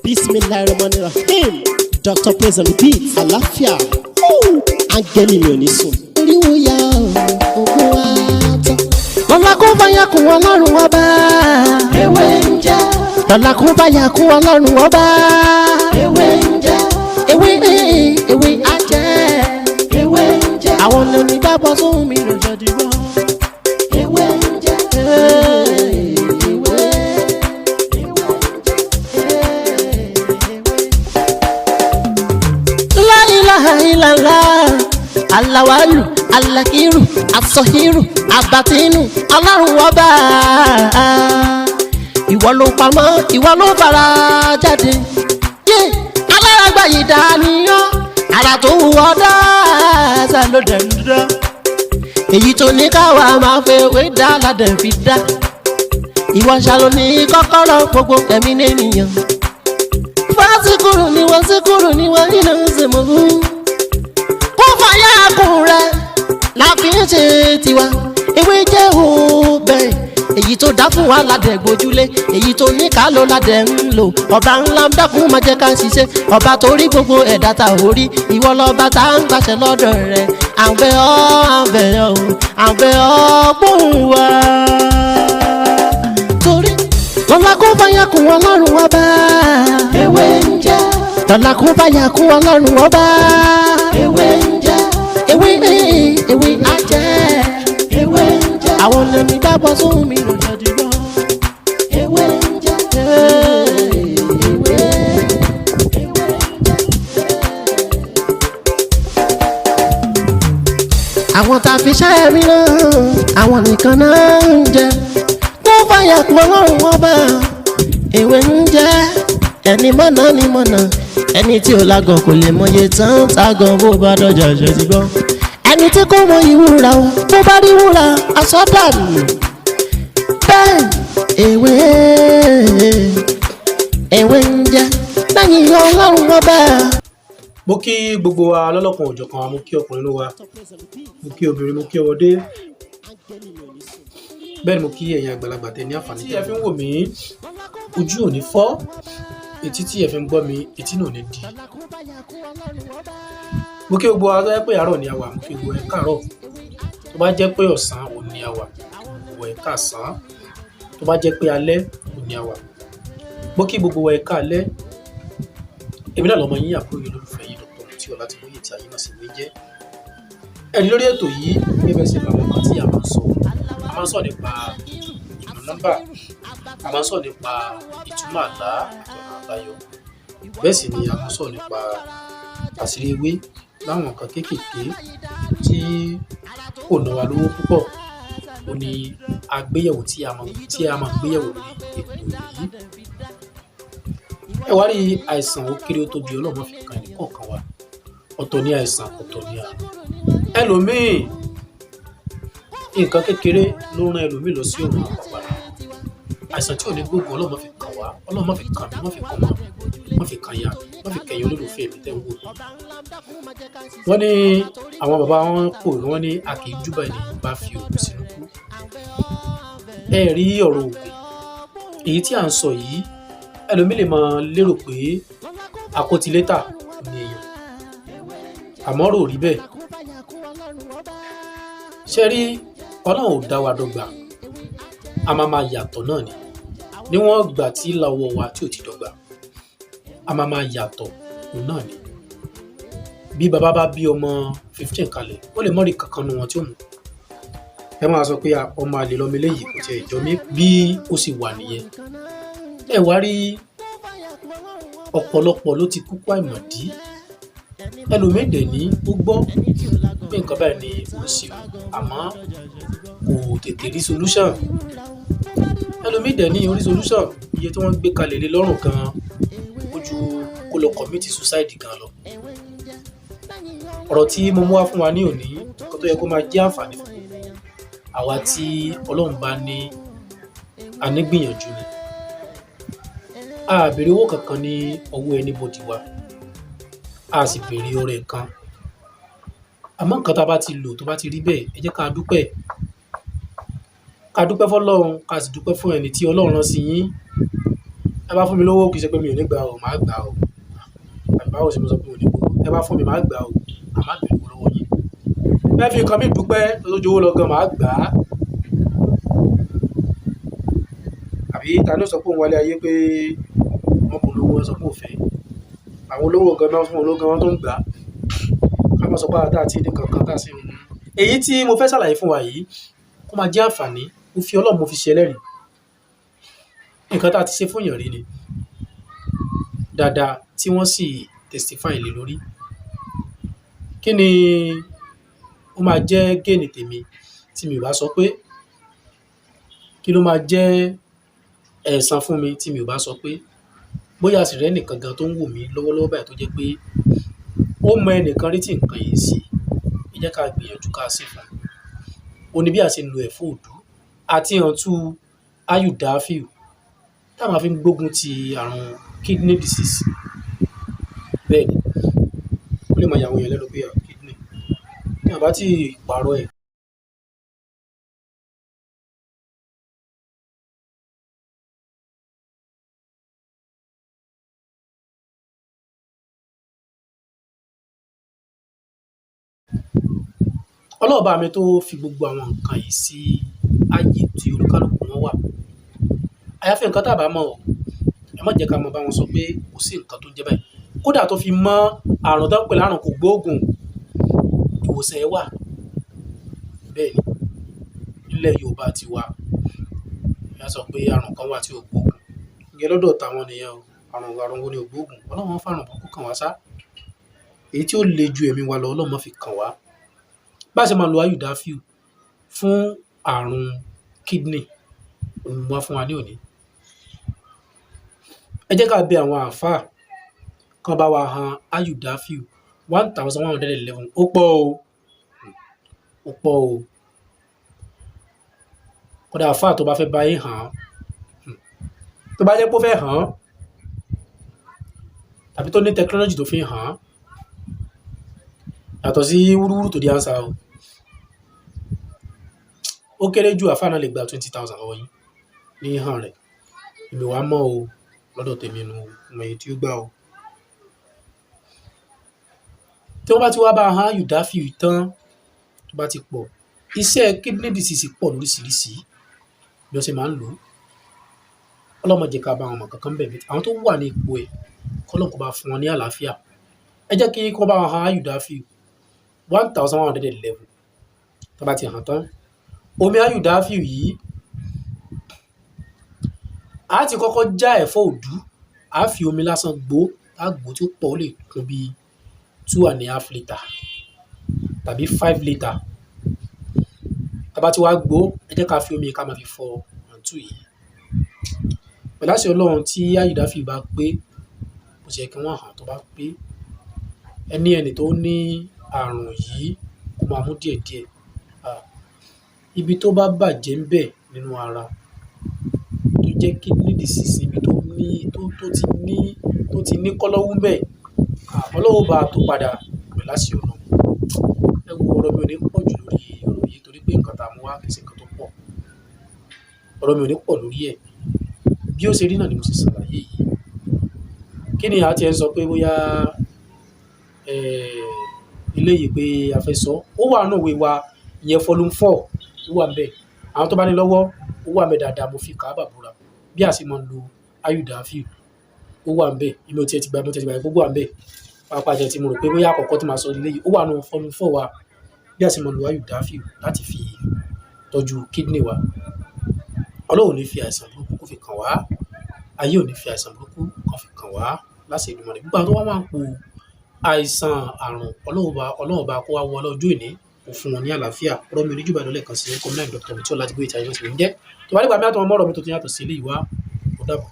Bismillahirrahmanirrahim. Dr. Praise on the beat. Àlàáfíà. Áńgẹ́lì mi ò ní sùn. Oríwo ya ògùn wa tán. Lọ́la kó bá yà kún Ọlọ́run Ọba. Ewé ń jẹ́. Lọ́la kó bá yà kún Ọlọ́run Ọba. Ewé ń jẹ́. Ewé ewé á jẹ́. Ewé ń jẹ́. Àwọn onígbàgbọ́ sóhun mi ló jẹ́ dìbò. Ewé ń jẹ́. Ewé. La ilaha illallah. Alawalu, alakiru, asọhiru, abatinu, Ọlọ́run Ọba. Ìwọ ló pamọ́, ìwọ ló fara jáde. Yé alárágbá yìí dániyán, ara tó wù ọ́ dáadáa ló dẹ̀ ń dá. Èyí tó ní káwa máa fẹ́ wé dá ládẹ̀ fi dá. Ìwọ ṣàlò ní kọ́kọ́rọ́ gbogbo ẹ̀mí nìyẹn. Fásikúrú ni wọ́n síkúrú ni wọ́n nínú ìsìnkú. Kó fàyà kùn rẹ̀ la fi ń ṣe tiwa. Ewé jẹ́ òbẹ̀. Èyí tó dá fún wa ládẹ̀ gbójúlé. Èyí tó ní ká ló ládẹ̀ ń lò. Ọba ńlá ń dákun máa jẹ́ ká ṣiṣẹ́. Ọba tó rí gbogbo ẹ̀dá ta ò rí. Ìwọ lọ́ba tá ń gbàṣẹ lọ́dọ̀ rẹ̀. À ń bẹ̀ ọ́, à ń bẹ̀ ọ́, à ń bẹ̀ ọ́ gbóhùn wa. Torí lọ́la kó bá yà kún Ọlọ́run Ọba. Ewé ń jẹ́. Lọ́la kó bá yà kún Ọlọ́run Ọba. Ewé ń jẹ́. Ewé ewé á jẹ́. Ewé ń jẹ́. Àwọn onígbàgbọ́ sóhun mi ló jẹ́ dìbò. Ewé ń jẹ́. Ewé. Àwọn tá a fi ṣẹ́ mi náà, àwọn nìkan náà ń jẹ. Kó fàyà kún Ọlọ́run Ọba. Ewé ń jẹ́. Ẹni mọ̀nà ni mọ̀nà. Ẹni tí ò lágàn kò lè mọye tán tágàn bó bá dọ̀jà ṣe ti gbọ́. Ẹni tí kò mọ ìwúra o, bó bá rí wúrà, aṣọ dànù. Bẹ́ẹ̀ ewé ewé ń jẹ́ lẹ́yìn Ọlọ́run Ọba. Mo kí gbogbo wa lọ́lọ́kan òjọ̀kan, mo kí ọkùnrin ló wa, mo kí obìnrin, mo kí ọmọdé, bẹ́ẹ̀ ni mo kí ẹ̀yin àgbàlagbà tẹ́ ní àǹfààní tí ẹ fi ń wò mí, ojú ò ní fọ́, etí tí ẹ fi ń gbọ́ mi, etí náà ò ní di. Mo kí gbogbo wa tó jẹ́ pé àárọ̀ ni a wà, mo kí gbogbo ẹ káàárọ̀. Tó bá jẹ́ pé ọ̀sán ò ní a wà, gbogbo ẹ káàsán. Tó bá jẹ́ pé alẹ́ ò ní a wà, mo kí gbogbo wa ẹ káalẹ́. Èmi náà lọmọ yín, àbúrò yín, olólùfẹ́ yín, Dr. Mutiu Ọlátìmóyè tí ayé náà sì mí jẹ́. Ẹni lórí ètò yìí, gẹ́gẹ́ sí àwọn nǹkan tí a máa ń sọ, a máa ń sọ nípa ìmọ̀ nọ́mbà, a máa ń sọ nípa ìtumọ̀ àlá àtọ̀nà àbáyọ. Bẹ́ẹ̀ sì ni a máa ń sọ nípa àṣírí ewé láwọn nǹkan kéékèèké tí kò ná wa lówó púpọ̀. Ó ní àgbéyẹ̀wò tí a máa gbéyẹ̀wò lórí ètò yìí. Ẹ wá rí àìsàn ó kéré ó tóbi, Ọlọ́run má fi kan ẹnì kọ̀ọ̀kan wa. Ọ̀tọ̀ ní àìsàn, ọ̀tọ̀ ní àrùn. Ẹlòmíì, nǹkan kékeré ló rán ẹlòmíì lọ sí ọ̀run àpàpàrà. Àìsàn tí ò ní gbóògùn, Ọlọ́run má fi kàn wá, Ọlọ́run má fi kàn mí, má fi kàn wọ́n, má fi kàn ya, má fi kẹ̀yìn olólùfẹ́ mi tẹ́ ń wò yìí. Wọ́n ní àwọn bàbá wọn kò, wọ́n ní a kì í júbà ẹni bá fi òògùn sínú kú. Ẹ rí ọ̀rọ̀ òògùn èyí tí à ń sọ yìí, ẹlòmíì lè máa lérò pé àkótilétà ni èèyàn, àmọ́ rò rí bẹ́ẹ̀. Ṣé rí, Ọlọ́run ò dá wa dọ́gba, a máa máa yàtọ̀ náà ni. Níwọ̀n ìgbà tí ìlà ọwọ́ wa tí ò ti dọ́gba, a máa máa yàtọ̀ òun náà ni. Bí bàbá bá bí ọmọ 15 kalẹ̀, ó lè mọ́rí kankan nu wọn tí ó mú. Ẹ máa sọ pé ọmọ àlè lọmọ eléyìí, kò tiẹ̀ jọ mí, bí ó sì wà nìyẹn. Ẹ wá rí ọ̀pọ̀lọpọ̀ ló ti kúkú àìmọ̀dí. Ẹlòmíì dẹ̀ ní ó gbọ́ pé nǹkan báyìí ni ó ń ṣe, àmọ́ kò tètè rí solution. Ẹlòmíì dẹ̀ ní orí solution, iye tí wọ́n gbé kalẹ̀ lé lọ́rùn gan ó ju kó lọ commit suicide gan lọ. Ọ̀rọ̀ tí mo mú wá fún wa ní òní, nǹkan tó yẹ kó máa jẹ́ àǹfààní fún gbogbo àwa tí Ọlọ́run bá ní a ní gbìyànjú ni. A béèrè owó kankan ní ọwọ́ anybody wa, a sì béèrè ọrẹ kan. Àmọ́ nǹkan tá a bá ti lò tó bá ti rí bẹ́ẹ̀, ẹ jẹ́ ká dúpẹ́. Ká dúpẹ́ fún Ọlọ́run, ká sì dúpẹ́ fún ẹni tí Ọlọ́run rán sí yín. Ẹ bá fún mi lówó, kì í ṣe pé mi ò ní gbà o, màá gbà o. Àbí báwo ṣe mo sọ pé mi ò ní gbowó? Ẹ bá fún mi, màá gbà o, àmọ́ àgbẹ̀ owó lọ́wọ́ yín. Bẹ́ẹ̀ fi nǹkan mi dúpẹ́ lójú owó lọ gan, màá gbà á. Àbí ta ló sọ pé òun wálé ayé pé wọn kò lówó, ẹ sọ pé ò fẹ́. Àwọn olówó gan náà fún olówó gan wọn tó ń gbà á. Ká má sọ pé àwa tá a ti ní kankan tá a sì ń. Èyí tí mo fẹ́ ṣàlàyé fún wa yìí, kó máa jẹ́ àǹfààní, mo fi Ọlọ́run mo fi ṣe ẹlẹ́rìí. Nǹkan tá a ti ṣe fún èèyàn rí ni. Dáadáa tí wọ́n sì testify lé lórí. Kí ni ó máa jẹ́ gain tèmi tí mi ò bá sọ pé? Kí ló máa jẹ́ ẹ̀san fún mi tí mi ò bá sọ pé? Bóyá sì rẹ́ ẹnìkan gan tó ń wò mí lọ́wọ́lọ́wọ́ báyìí tó jẹ́ pé ó mọ ẹnìkan rí tí nǹkan yìí sí, ẹ jẹ́ ká gbìyànjú ká ṣe fún un. Ó ní bí a ṣe ń lo ẹ̀fọ́ òdú àti hàntú ayùdáfíù tá a máa fi ń gbógun ti àrùn kidney disease. Bẹ́ẹ̀ ni, ó lè máa yà àwọn èèyàn lẹ́nu pé kidney. Tí a bá ti pààrọ̀ ẹ̀. Ọlọ́run bá mi tó fi gbogbo àwọn nǹkan yìí sí ààyè tí olúkálùkù wọn wà. Àyàfi nǹkan tá a bá mọ̀ ọ́, ẹ má jẹ́ ká mọ̀ bá wọn sọ pé kò sí nǹkan tó ń jẹ́ báyìí. Kódà tó fi mọ́ àrùn tó ń pè lárùn kò gbóògùn, ìwòsàn ẹ wà. Bẹ́ẹ̀ ni, nílẹ̀ Yorùbá ti wa, ìyá sọ pé àrùn kan wà tí ò gbóògùn. Ìyẹn lọ́dọ̀ tàwọn nìyẹn o. Àrùn wo ni ò gbóògùn? Ọlọ́run fàrùn burúkú kàn wá sá. Èyí tí ó le ju ẹ̀mí wa lọ, Ọlọ́run má fi kàn wá. Bá ṣe máa lo ayùdáfíù fún àrùn kidney, òun wá fún wa ní òní. Ẹ jẹ́ ká bẹ àwọn àlfáà kán bá wa han ayùdáfíù 1111. Ó pọ̀ o, ó pọ̀ o. Kódà àlfáà tó bá fẹ́ bá yín hàn án, tó bá jẹ́ pé ó fẹ́ hàn án, tàbí tó ní technology tó fi ń hàn án, yàtọ̀ sí wúrúwúrú tó di answer o. Ó kéré jù àlfáà náà lè gba 20,000 lọ́wọ́ yín ní hàn rẹ̀. Èmi wàá mọ̀ o, lọ́dọ̀ tèmi nu, mọ èyí tí ó gbà o. Tí wọ́n bá ti wá bá han ayùdáfíù tán, tó bá ti pọ̀, iṣẹ́ kidney disease pọ̀ lóríṣiríṣi bí wọ́n ṣe máa ń lò ó. Ọlọ́run má jẹ́ ká bá wọn mọ̀ kankan bẹ́ẹ̀ bí àwọn tó wà ní ipò ẹ̀, k'Ọlọ́run kó bá fún wọn ní àlàáfíà. Ẹ jẹ́ kí wọ́n bá wọn han ayùdáfíù 1111. Tó bá ti hàn tán, omi ayùdáfíù yìí, a ti kọ́kọ́ já ẹ̀fọ́ òdú, a fi omi lásán gbó, a gbó tí ó pọ̀, ó lè kún bí 2.5 litre tàbí 5 litre. Tá bá ti wá gbó, ẹ jẹ́ ká fi omi ká máa fi fọ hàntú yìí. Pẹ̀lú àṣẹ Ọlọ́run tí ayùdáfíù bá pé, bó ṣe yẹ kí wọ́n hàn tó bá pé, ẹni tó ní àrùn yìí kó máa mú díẹ̀díẹ̀. Ibi tó bá bàjẹ́ ń bẹ̀ nínú ara, tó jẹ́ kidney disease, ibi tó ní, tó ti ní kọ́lọ́wú ń bẹ̀, Ọlọ́run ó bá tó padà pẹ̀lú àṣẹ Ọlọ́run. Ẹ wo ọ̀rọ̀ mi ò ní pọ̀ jù lórí ọ̀rọ̀ yìí torí pé nǹkan tá a mú wá kì í ṣe nǹkan tó pọ̀. Ọ̀rọ̀ mi ò ní pọ̀ lórí ẹ̀. Bí ó ṣe rí náà ni mo sì ṣàlàyé yìí. Kí ni a ti ẹ ń sọ pé bóyá, eléyìí pé a fẹ́ sọ? Ó wà nínú ìwé wa, ìyẹn volume 4, ó wà níbẹ̀. Àwọn tó bá ní lọ́wọ́, ó wà níbẹ̀ dáadáa, mo fi kàábà búra. Bí a ṣe máa ń lo ayùdáfíù, ó wà níbẹ̀. Èmi ò tí ẹ ti gba, mo ti ẹ ti gbàgbé pé ó wà níbẹ̀. Pàápàá jẹ́ tí mo rò pé bóyá àkọ́kọ́ tí màá sọ eléyìí, ó wà nínú volume 4 wa. Bí a ṣe máa ń lo ayùdáfíù láti fi tọ́jú kidney wa. Ọlọ́run ò ní fi àìsàn burúkú kó fi kàn wá. Ayé ò ní fi àìsàn burúkú kó fi kàn wá láṣẹ Èdùmàrè. Gbogbo àwọn tó wá máa ń po àìsàn àrùn, Ọlọ́run bá kó wá wọ ọlọ́jọ́ òní, kó fún wọn ní àlàáfíà. Ọ̀rọ̀ mi ò ní jù báyìí lọ lẹ́ẹ̀kan sí. Orúkọ mi náà ni Dr. Mutiu Ọlájíbóyè tí ayé mọ̀ sí mi ń jẹ́. Tó bá dìgbà mí àtọmọ ọ̀rọ̀ mi tó ti yàtọ̀ sí eléyìí wá, ó dàbọ̀.